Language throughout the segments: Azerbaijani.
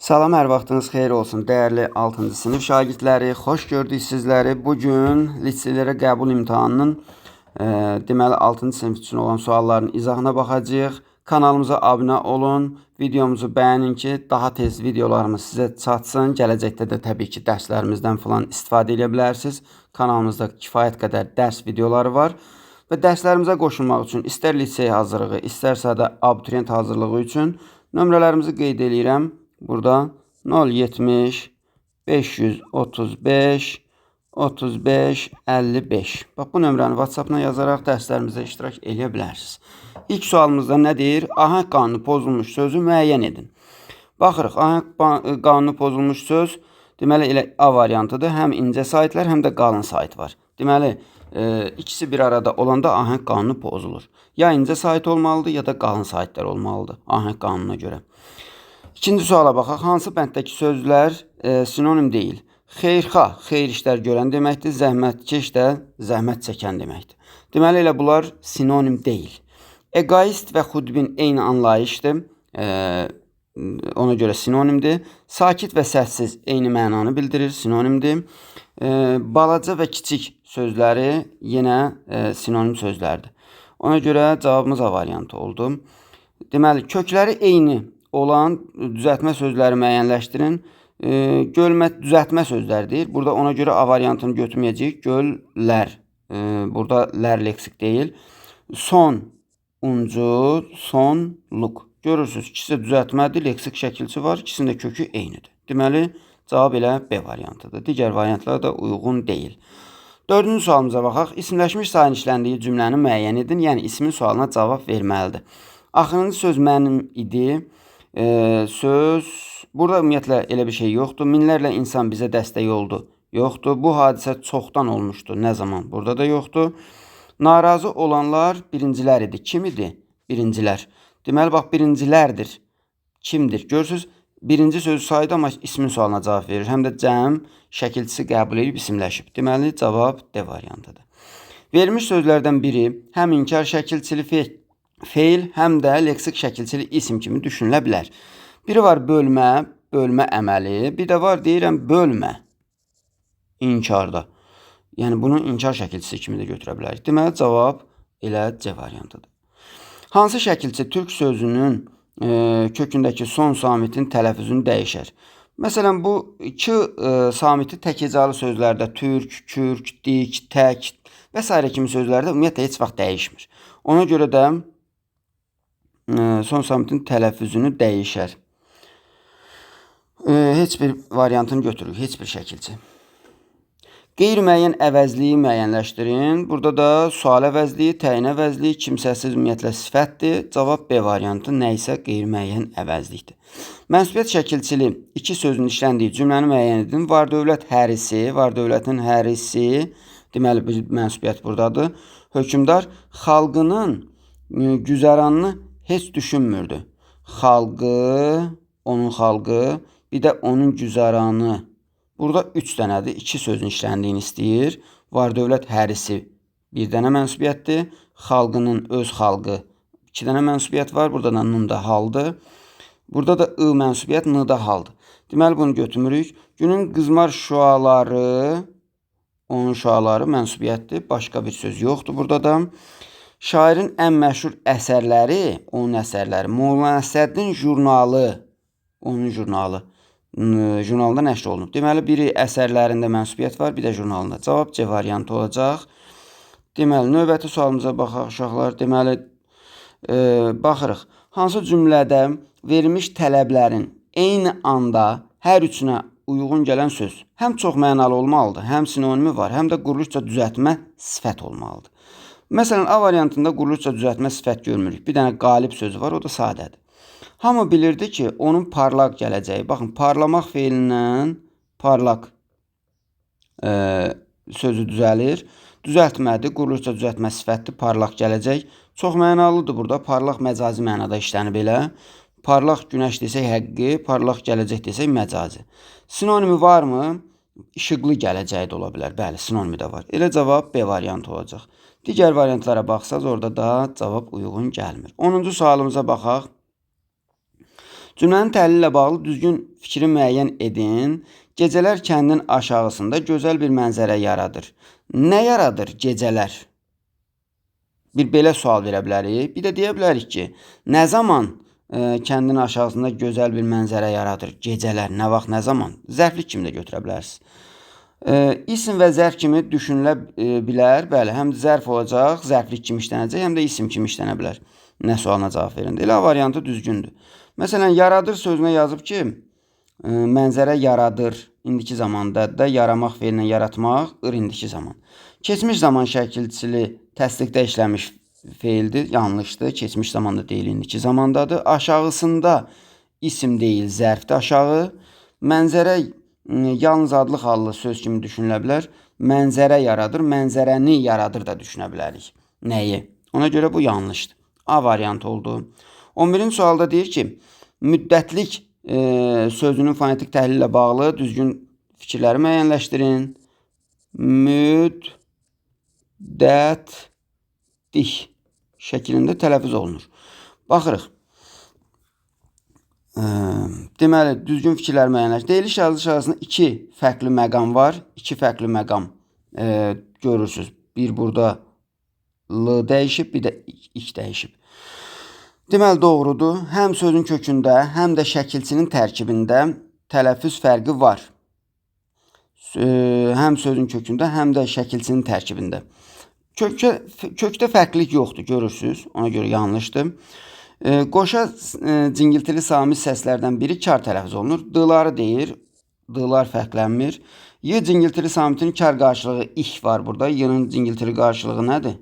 Salam, hər vaxtınız xeyir olsun, dəyərli 6-cı sinif şagirdləri. Xoş gördük sizləri. Bu gün liseylərə qəbul imtahanının deməli 6-cı sinif üçün olan sualların izahına baxacağıq. Kanalımıza abunə olun, videomuzu bəyənin ki, daha tez videolarımız sizə çatsın. Gələcəkdə də təbii ki, dərslərimizdən falan istifadə edə bilərsiniz. Kanalımızda kifayət qədər dərs videoları var. Və dərslərimizə qoşulmaq üçün istər lisey hazırlığı, istərsə də abituriyent hazırlığı üçün nömrələrimizi qeyd eləyirəm. Burada 070 535 35 55. Bax, bu nömrəni WhatsApp-la yazaraq dərslərimizdə iştirak eləyə bilərsiniz. İlk sualımızda nə deyir? Ahəng qanunu pozulmuş sözü müəyyən edin. Baxırıq, ahəng qanunu pozulmuş söz deməli elə A variantıdır. Həm incə saitlər, həm də qalın sait var. Deməli, ikisi bir arada olanda ahəng qanunu pozulur. Ya incə sait olmalıdır, ya da qalın saitlər olmalıdır ahəng qanununa görə. İkinci suala baxaq. Hansı bənddəki sözlər sinonim deyil? Xeyrxah, xeyir işlər görən deməkdir. Zəhmətkeş də zəhmət çəkən deməkdir. Deməli, elə bunlar sinonim deyil. Egoist və xudbin eyni anlayışdır. Ona görə sinonimdir. Sakit və səssiz eyni mənanı bildirir, sinonimdir. Balaca və kiçik sözləri yenə sinonim sözlərdir. Ona görə cavabımız A variantı oldu. Deməli, kökləri eyni olan düzəltmə sözləri müəyyənləşdirin. Gölmə düzəltmə sözləri deyir. Burada ona görə A variantını götürməyəcəyik. Göllər. Burada lər leksik deyil. Son, uncu, sonluq. Görürsünüz, ikisi də düzəltmədir, leksik şəkilçi var. İkisinin də kökü eynidir. Deməli, cavab elə B variantıdır. Digər variantlar da uyğun deyil. Dördüncü sualımıza baxaq. İsimləşmiş sayın işləndiyi cümləni müəyyən edin. Yəni, ismin sualına cavab verməlidir. Axırıncı söz mənim idi. Söz, burada ümumiyyətlə elə bir şey yoxdur. Minlərlə insan bizə dəstək oldu. Yoxdur. Bu hadisə çoxdan olmuşdu. Nə zaman? Burada da yoxdur. Narazı olanlar birincilər idi. Kim idi? Birincilər. Deməli, bax, birincilərdir. Kimdir? Görürsünüz, birinci sözü saydı, amma ismin sualına cavab verir. Həm də cəm şəkilçisi qəbul edib isimləşib. Deməli, cavab D variantıdır. Verilmiş sözlərdən biri həm inkar şəkilçili feil, həm də leksik şəkilçili isim kimi düşünülə bilər. Biri var bölmə, bölmə əməli. Bir də var, deyirəm, bölmə inkarda. Yəni, bunu inkar şəkilçisi kimi də götürə bilərik. Deməli, cavab elə C variantıdır. Hansı şəkilçi türk sözünün kökündəki son samitin tələffüzünü dəyişər? Məsələn, bu iki samiti təkecalı sözlərdə türk, kürk, dik, tək və s. kimi sözlərdə ümumiyyətlə heç vaxt dəyişmir. Ona görə də son samitin tələffüzünü dəyişər. Heç bir variantını götürürük, heç bir şəkilçi. Qeyri-müəyyən əvəzliyi müəyyənləşdirin. Burada da sual əvəzliyi, təyin əvəzliyi, kimsəsiz ümumiyyətlə sifətdir. Cavab B variantı nə isə qeyri-müəyyən əvəzlikdir. Mənsubiyyət şəkilçili iki sözün işləndiyi cümləni müəyyən edin. Var dövlət hərisi, var dövlətin hərisi, deməli bir mənsubiyyət buradadır. Hökmdar xalqının güzəranını heç düşünmürdü. Xalqı, onun xalqı, bir də onun güzəranı. Burada 3 dənədir. 2 sözün işləndiyini istəyir. Var dövlət hərisi bir dənə mənsubiyyətdir. Xalqının öz xalqı 2 dənə mənsubiyyət var. Burada da n-da haldır. Burada da i mənsubiyyət, n-da haldır. Deməli, bunu götürmürük. Günün qızmar şüaları, onun şüaları mənsubiyyətdir. Başqa bir söz yoxdur burada da. Şairin ən məşhur əsərləri, onun əsərləri, Molla Nəsrəddin jurnalı, onun jurnalı, jurnalında nəşr olunub. Deməli, biri əsərlərində mənsubiyyət var, bir də jurnalında. Cavab C variantı olacaq. Deməli, növbəti sualımıza baxaq uşaqlar. Deməli, baxırıq. Hansı cümlədə verilmiş tələblərin eyni anda hər üçünə uyğun gələn söz həm çox mənalı olmalıdır, həm sinonimi var, həm də quruluşca düzəltmə sifət olmalıdır. Məsələn, A variantında quruluşca düzəltmə sifət görmürük. Bir dənə qalib sözü var, o da sadədir. Hamı bilirdi ki, onun parlaq gələcəyi. Baxın, parlamaq feilindən parlaq sözü düzəlir. Düzəltmədir, quruluşca düzəltmə sifətdir, parlaq gələcək. Çox mənalıdır burada. Parlaq məcazi mənada işlənib elə. Parlaq günəş desək həqiqi, parlaq gələcək desək məcazi. Sinonimi varmı? İşıqlı gələcəyi də ola bilər. Bəli, sinonimi də var. Elə cavab B variantı olacaq. Digər variantlara baxsaz, orada da cavab uyğun gəlmir. 10-cu sualımıza baxaq. Cümlənin təhlili ilə bağlı düzgün fikri müəyyən edin. Gecələr kəndin aşağısında gözəl bir mənzərə yaradır. Nə yaradır gecələr? Bir belə sual verə bilərik. Bir də deyə bilərik ki, nə zaman kəndin aşağısında gözəl bir mənzərə yaradır? Gecələr, nə vaxt, nə zaman? Zərflik kimi də götürə bilərsiniz. İsim və zərf kimi düşünülə bilər. Bəli, həm zərf olacaq, zərflik kimi işlənəcək, həm də isim kimi işlənə bilər. Nə sualına cavab verin. Elə A variantı düzgündür. Məsələn, yaradır sözünə yazıb ki, mənzərə yaradır. İndiki zamanda da yaramaq feilinə yaratmaq, ır indiki zaman. Keçmiş zaman şəkilçili təsdiqdə işləmiş feildir, yanlışdır. Keçmiş zamanda deyil, indiki zamandadır. Aşağısında isim deyil, zərfdir aşağı. Mənzərə yalnız adlıq hallı söz kimi düşünülə bilər. Mənzərə yaradır, mənzərəni yaradır da düşünə bilərik. Nəyi? Ona görə bu yanlışdır. A variantı oldu. 11-ci sualda deyir ki, müddətlik sözünün fonetik təhlili ilə bağlı düzgün fikirləri müəyyənləşdirin. Müddətlik şəklində tələffüz olunur. Baxırıq. Deməli, düzgün fikirlər müəyyənləşdirin. Deyiliş yazılış arasında iki fərqli məqam var. İki fərqli məqam görürsünüz. Bir burada L dəyişib, bir də ik dəyişib. Deməli, doğrudur. Həm sözün kökündə, həm də şəkilçinin tərkibində tələffüz fərqi var. Həm sözün kökündə, həm də şəkilçinin tərkibində. Kökdə fərqlilik yoxdur, görürsünüz. Ona görə yanlışdır. Qoşa cingiltili sami səslərdən biri kar tələffüz olunur. D-ları deyir. D-lar fərqlənmir. Y cingiltili samitinin kar qarşılığı ik var burada. Y-nin cingiltili qarşılığı nədir?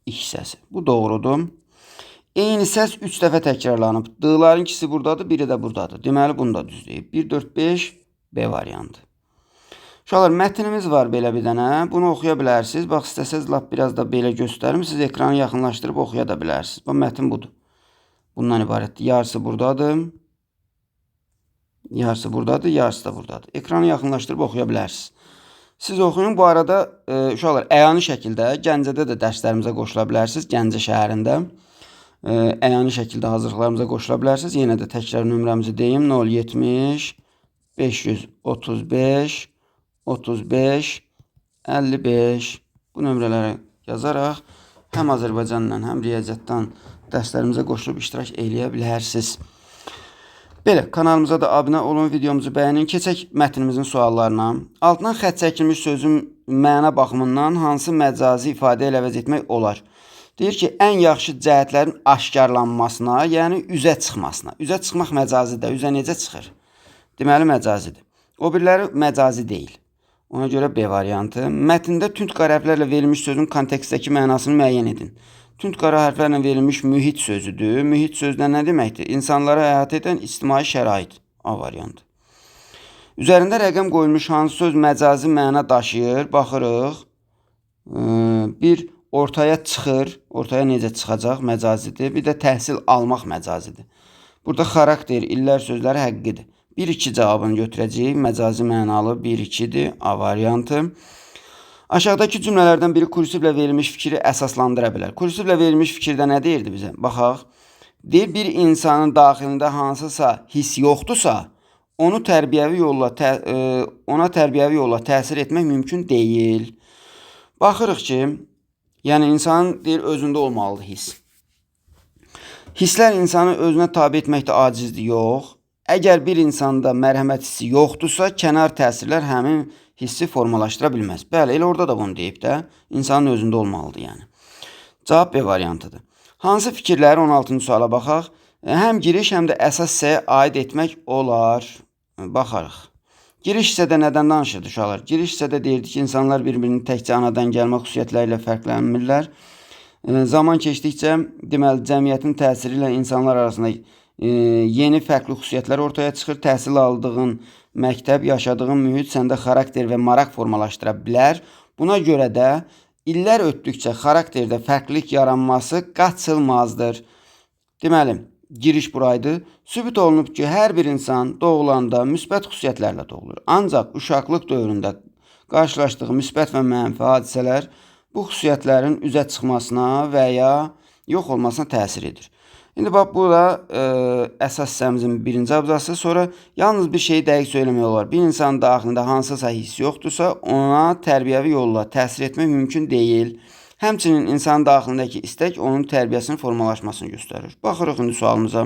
İk səsi. Bu doğrudur. Eyni səs 3 dəfə təkrarlanıb. D-ların ikisi buradadır, biri də buradadır. Deməli, bunu da düz deyib. 1, 4, 5, B variantı. Uşaqlar, mətnimiz var belə bir dənə. Bunu oxuya bilərsiniz. Bax, istəsəz lap biraz da belə göstərim. Siz ekranı yaxınlaşdırıb oxuya da bilərsiniz. Bax, mətn budur. Bundan ibarətdir. Yarısı buradadır. Yarısı buradadır, yarısı da buradadır. Ekranı yaxınlaşdırıb oxuya bilərsiniz. Siz oxuyun. Bu arada uşaqlar, əyani şəkildə Gəncədə də dərslərimizə qoşula bilərsiniz. Gəncə şəhərində əyani şəkildə hazırlıqlarımıza qoşula bilərsiniz. Yenə də təkrar nömrəmizi deyim. 070 535 35 55 bu nömrələrə yazaraq həm Azərbaycandan, həm riyaziyyatdan dərslərimizə qoşulub iştirak eləyə bilərsiniz. Belə, kanalımıza da abunə olun, videomuzu bəyənin. Keçək mətnimizin suallarına. Altından xətt çəkilmiş sözün məna baxımından hansı məcazi ifadə ilə əvəz etmək olar? Deyir ki, ən yaxşı cəhətlərin aşkarlanmasına, yəni üzə çıxmasına. Üzə çıxmaq məcazidir. Üzə necə çıxır? Deməli, məcazidir. O biriləri məcazi deyil. Ona görə B variantı. Mətndə tünd qara hərflərlə verilmiş sözün kontekstdəki mənasını müəyyən edin. Tünd qara hərflərlə verilmiş mühit sözüdür. Mühit sözlə nə deməkdir? İnsanlara əhatə edən ictimai şərait. A variantı. Üzərində rəqəm qoyulmuş hansı söz məcazi məna daşıyır? Baxırıq. Bir ortaya çıxır. Ortaya necə çıxacaq? Məcazidir. Bir də təhsil almaq məcazidir. Burada xarakter, illər sözləri həqiqidir. 1-2 cavabını götürəcəyik. Məcazi mənalı 1-2-dir. A variantı. Aşağıdakı cümlələrdən biri kursivlə verilmiş fikri əsaslandıra bilər. Kursivlə verilmiş fikirdə nə deyirdi bizə? Baxaq. Deyir, bir insanın daxilində hansısa hiss yoxdursa, onu tərbiyəvi yolla ona tərbiyəvi yolla təsir etmək mümkün deyil. Baxırıq ki, yəni insanın deyir özündə olmalıdır hiss. Hisslər insanı özünə tabe etməkdə acizdir, yox. Əgər bir insanda mərhəmət hissi yoxdursa, kənar təsirlər həmin hissi formalaşdıra bilməz. Bəli, elə orada da bunu deyib də, insanın özündə olmalıdır yəni. Cavab B variantıdır. Hansı fikirləri 16-cı suala baxaq? Həm giriş, həm də əsas hissəyə aid etmək olar. Baxarıq. Giriş hissədə nədən danışırdı uşaqlar? Giriş hissədə deyirdi ki, insanlar bir-birinin təkcə anadan gəlmə xüsusiyyətləri ilə fərqlənmirlər. Zaman keçdikcə, deməli, cəmiyyətin təsiri ilə insanlar arasında yeni fərqli xüsusiyyətlər ortaya çıxır. Təhsil aldığın məktəb, yaşadığın mühit səndə xarakter və maraq formalaşdıra bilər. Buna görə də illər ötdükcə xarakterdə fərqlilik yaranması qaçılmazdır. Deməli, giriş buraydı. Sübut olunub ki, hər bir insan doğulanda müsbət xüsusiyyətlərlə doğulur. Ancaq uşaqlıq dövründə qarşılaşdığı müsbət və mənfi hadisələr bu xüsusiyyətlərin üzə çıxmasına və ya yox olmasına təsir edir. İndi bax, bu da əsas hissəmizin birinci abzası. Sonra yalnız bir şeyi dəqiq söyləmək olar. Bir insanın daxilində hansısa hiss yoxdursa, ona tərbiyəvi yolla təsir etmək mümkün deyil. Həmçinin insanın daxilindəki istək onun tərbiyəsinin formalaşmasını göstərir. Baxırıq indi sualımıza.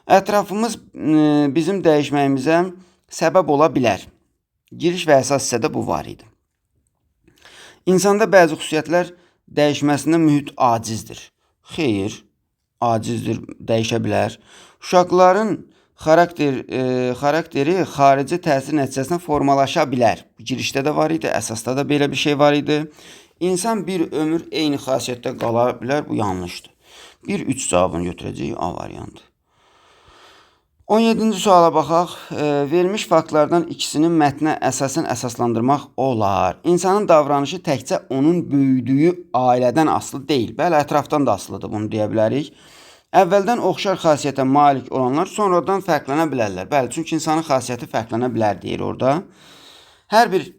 Ətrafımız bizim dəyişməyimizə səbəb ola bilər. Giriş və əsas hissədə bu var idi. İnsanda bəzi xüsusiyyətlər dəyişməsində mühit acizdir. Xeyr, acizdir, dəyişə bilər. Uşaqların xarakteri xarici təsir nəticəsində formalaşa bilər. Girişdə də var idi, əsasda da belə bir şey var idi. İnsan bir ömür eyni xasiyyətdə qala bilər, bu yanlışdır. 1-3 cavabını götürəcəyik, A variantı. 17-ci suala baxaq. Verilmiş faktlardan ikisini mətnə əsasən əsaslandırmaq olar. İnsanın davranışı təkcə onun böyüdüyü ailədən asılı deyil. Bəli, ətrafdan da asılıdır, bunu deyə bilərik. Əvvəldən oxşar xasiyyətə malik olanlar sonradan fərqlənə bilərlər. Bəli, çünki insanın xasiyyəti fərqlənə bilər deyir orada. Hər bir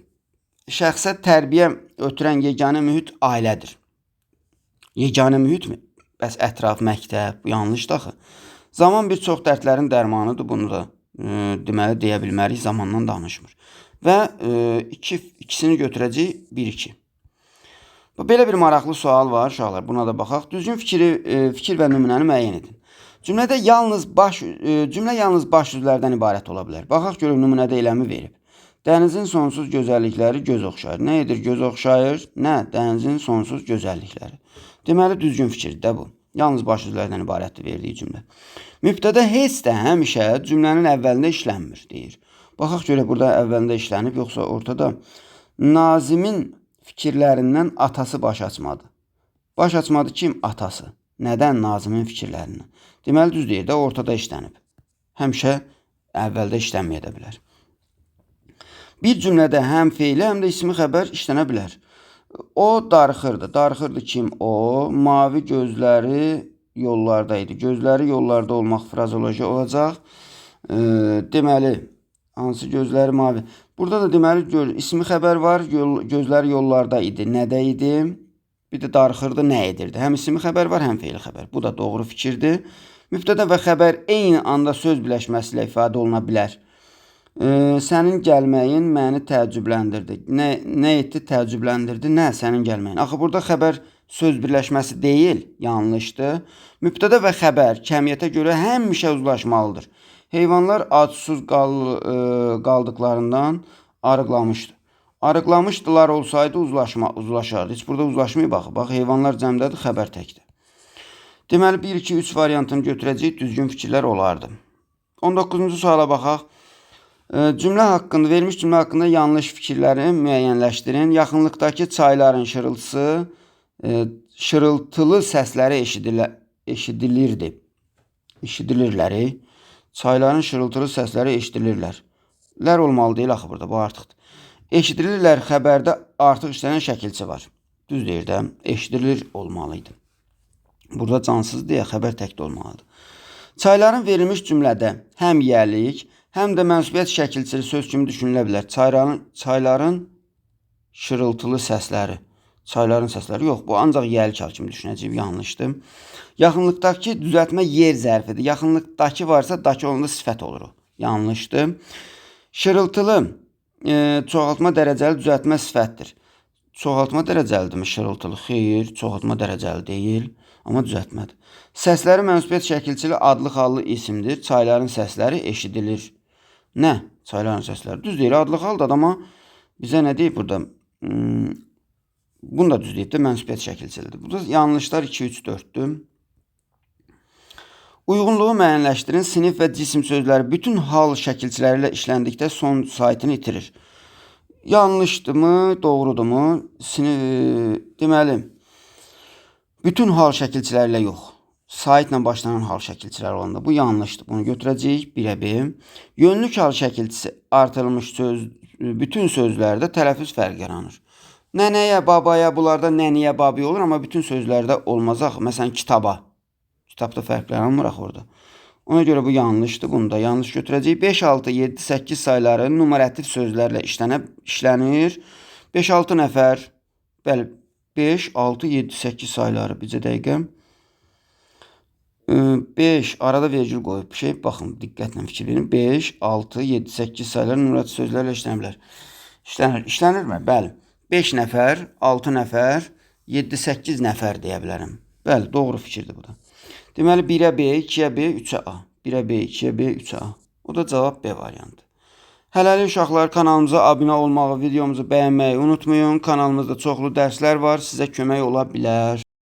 şəxsə tərbiyə ötürən yeganə mühit ailədir. Yeganə mühitmi? Bəs ətraf, məktəb, bu yanlışdır axı. Zaman bir çox dərdlərin dərmanıdır, bunu da deməli deyə bilmərik, zamandan danışmır. Və ikisini götürəcəyik, 1-2. Belə bir maraqlı sual var, uşaqlar, buna da baxaq. Düzgün fikir və nümunəni müəyyən edin. Cümlə yalnız baş üzvlərdən ibarət ola bilər. Baxaq görək nümunədə eləmi verib. Dənizin sonsuz gözəllikləri göz oxşayır. Nə edir göz oxşayır? Nə? Dənizin sonsuz gözəllikləri. Deməli, düzgün fikirdir də bu. Yalnız baş üzvlərdən ibarətdir verdiyi cümlə. Mübtədə heç də həmişə cümlənin əvvəlində işlənmir, deyir. Baxaq görək burada əvvəlində işlənib, yoxsa ortada. Nazimin fikirlərindən atası baş açmadı. Baş açmadı kim? Atası. Nədən? Nazimin fikirlərindən. Deməli, düz deyir də, ortada işlənib. Həmişə əvvəldə işlənməyə də bilər. Bir cümlədə həm feili, həm də ismi xəbər işlənə bilər. O darıxırdı. Darıxırdı kim? O. Mavi gözləri yollarda idi. Gözləri yollarda olmaq frazoloji olacaq. Deməli, hansı gözləri mavi? Burada da deməli, ismi xəbər var. Gözləri yollarda idi. Nədə idi? Bir də darıxırdı, nə edirdi? Həm ismi xəbər var, həm feili xəbər. Bu da doğru fikirdir. Mübtədə və xəbər eyni anda söz birləşməsi ilə ifadə oluna bilər. Sənin gəlməyin məni təəccübləndirdi. Nə etdi? Təəccübləndirdi. Nə? Sənin gəlməyin. Axı, burada xəbər söz birləşməsi deyil, yanlışdır. Mübtədə və xəbər kəmiyyətə görə həmişə uzlaşmalıdır. Heyvanlar ac-susuz qaldıqlarından arıqlamışdı. Arıqlamışdılar olsaydı uzlaşardı. Heç burada uzlaşmayıb axı. Bax, heyvanlar cəmdədir, xəbər təkdir. Deməli, 1, 2, 3 variantını götürəcəyik, düzgün fikirlər olardı. 19-cu suala baxaq. Cümlə haqqında, verilmiş cümlə haqqında yanlış fikirləri müəyyənləşdirin. Yaxınlıqdakı çayların şırıltılı səsləri eşidilirdi. Eşidilirlər. Çayların şırıltılı səsləri eşidilirlər. Lər olmalı deyil axı burada, bu artıqdır. Eşidilirlər xəbərdə artıq işlənən şəkilçi var. Düz deyir də, eşidilir olmalıydı. Burada cansız deyə xəbər təkdə olmalıdır. Çayların verilmiş cümlədə həm yiyəlik, həm də mənsubiyyət şəkilçili söz kimi düşünülə bilər. Çayların şırıltılı səsləri. Çayların səsləri yox, bu ancaq yiyəlik hal kimi düşünəcəyim, yanlışdır. Yaxınlıqdakı düzəltmə yer zərfidir. Yaxınlıqdakı varsa, dakı olanda sifət olur o. Yanlışdır. Şırıltılı çoxaltma dərəcəli düzəltmə sifətdir. Çoxaltma dərəcəlidirmi şırıltılı? Xeyr, çoxaltma dərəcəli deyil, amma düzəltmədir. Səsləri mənsubiyyət şəkilçili adlı hallı isimdir. Çayların səsləri eşidilir. Nə? Çayların səsləri. Düz deyir, adlı haldır, amma bizə nə deyib burada? Bunu da düz deyib də, mənsubiyyət şəkilçilidir. Burada yanlışlar 2, 3, 4-dür. Uyğunluğu müəyyənləşdirin. Sinif və cisim sözləri bütün hal şəkilçiləri ilə işləndikdə son saytını itirir. Yanlışdırmı, doğrudurmu? Deməli, bütün hal şəkilçiləri ilə yox. Saytla başlanan hal şəkilçiləri olanda bu yanlışdır. Bunu götürəcəyik birə bir. Yönlük hal şəkilçisi artırılmış söz, bütün sözlərdə tələffüz fərqi yaranır. Nənəyə, babaya, bunlarda nənəyə, babaya olur, amma bütün sözlərdə olmaz axı. Məsələn, kitaba. Kitabda fərqlər yaranmır axı orada. Ona görə bu yanlışdır. Bunu da yanlış götürəcəyik. 5, 6, 7, 8 sayları numarativ sözlərlə işlənir. 5, 6 nəfər. Bəli, 5, 6, 7, 8 sayları. Bircə dəqiqə. 5 arada vergül qoyub bir şey. Baxın, diqqətlə fikir verin. 5, 6, 7, 8 sayılar nömrəli sözlərlə işlənə bilər. İşlənir. İşlənirmi? Bəli. 5 nəfər, 6 nəfər, 7, 8 nəfər deyə bilərəm. Bəli, doğru fikirdir bu da. Deməli 1-ə B, 2-yə B, 3-ə A. 1-ə B, 2-yə B, 3-ə A. O da cavab B variantı. Hələlik uşaqlar, kanalımıza abunə olmağı, videomuzu bəyənməyi unutmayın. Kanalımızda çoxlu dərslər var, sizə kömək ola bilər.